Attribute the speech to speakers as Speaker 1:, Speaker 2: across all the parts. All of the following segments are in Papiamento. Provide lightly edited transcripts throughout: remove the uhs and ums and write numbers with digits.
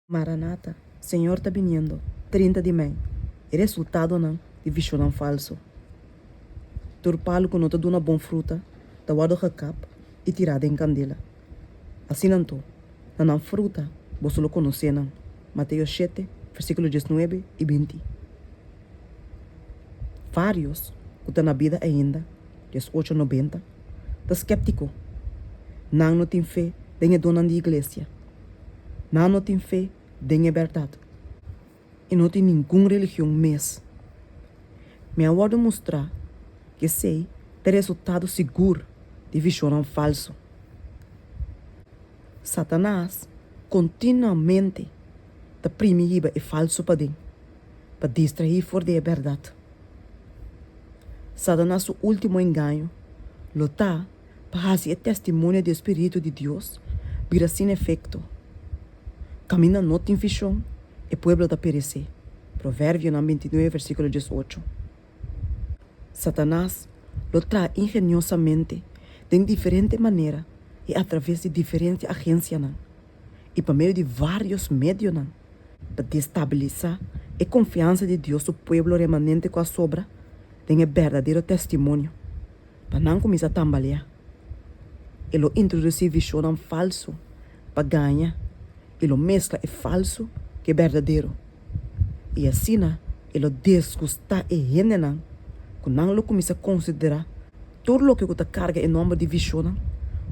Speaker 1: Maranata, Señor ta biniendo, 30 di mei, E resultadonan di vishonnan falso. Tur palu ku no ta duna bon fruta ta wòrdu gekap i tirá den kandela. Asina anto, na nan fruta boso lo konosé nan. Mateo shete, versíkulo diesnuebe i binti. Vários ku ta na bida ainda, diesocho nobenta, ta sképtiko. Nan no tin fe den e donnan di iglesia. Nan no tin fe den e bèrdat i no tin ningun religion mes. Mi a wòrdu mustrá ku esei ta e resultado sigur di vishonnan falsu. Satanas kontinuamente ta primi hiba e falsu paden pa distraí for di e bèrdat. Satanas su último engaño lo ta pa hasi e testimonio di e spiritu di Dios bira sin efekto. Kaminda no tin vishon, e pueblo ta peresé. Proverbionan bintinuebe versíkulo diesocho. Satanas lo traha ingeniosamente den diferente manera i atraves di diferente agensianan i pa medio di vários medionan pa destabilisá e konfiansa di Dios su pueblo remanente ku a sobra den e berdadero testimonio. Pa nan kuminsá tambaleá, e lo introdusí vishonnan falsu pa gaña i lo meskla e falsu ku e berdadero, i asina e lo desgustá e hendenan ku nan lo kuminsá konsiderá tur loke ku ta karga e nòmber di vishonnan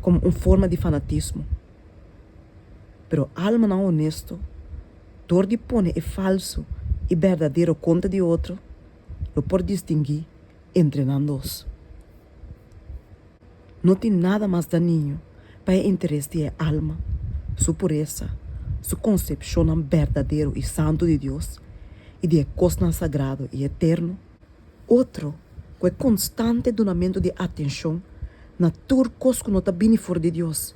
Speaker 1: komo un forma di fanatismo. Pero almanan honesto, dor di pone e falsu i berdadero kontra di otro, lo por distinguí entre nan dos. No tin nada mas daniño pa e interes di e alma, su puresa, su konsepshonnan berdadero i santu di Dios i di e kosnan sagrado i eterno, otro ku e konstante dunamentu di atenshon na tur kos ku no ta bini for di Dios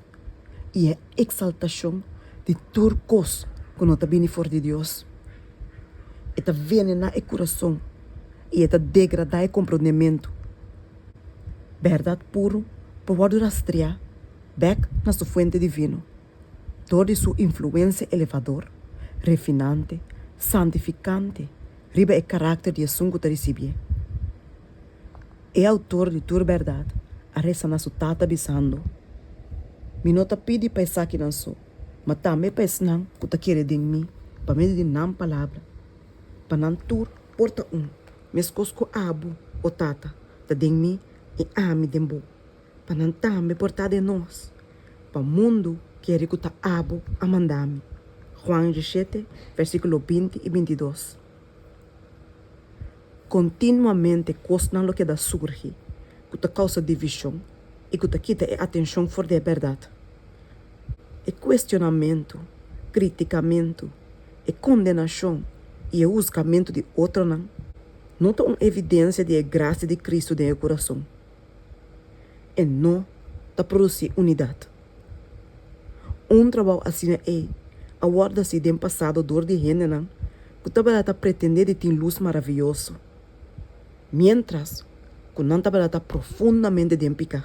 Speaker 1: i e eksaltashon di tur kos ku no ta bini for di Dios. E ta venená e kurason i e ta degradá e komprondementu. Bèrdat puru por wòrdu rastriá bèk na su fuente divino dor di su influensia elevador, refinante, santifikante riba e karakter di esun ku ta risibié. E outor di tur bèrdat a resa na su Tata bisando, Mi no ta pidi pa esakinan so, ma tambe pa esnan ku ta kere den mi pa medio di nan palabra, pa nan tur por ta un, meskos ku abo, o Tata, ta den mi i ami den bo, pa nan tambe por ta den nos, pa mundu kere ku ta abo a manda mi. Juan dieshete, versíkulo binti i bintidos. Kontinuamente kosnan lo keda surgi ku ta kousa divishon i ku ta kita e atenshon for di e bèrdat. E kuestionamentu, kritikamentu, e kondenashon i e husgamentu di otronan no ta un evidensia di e grasia di Kristu den e kurason. E no ta produsí unidat. Un trabou asina ei a wòrdu hasí den pasado dor di hendenan ku tabata ta pretendé di tin lus maravioso, miéntras ku nan tabata ta profundamente den piká.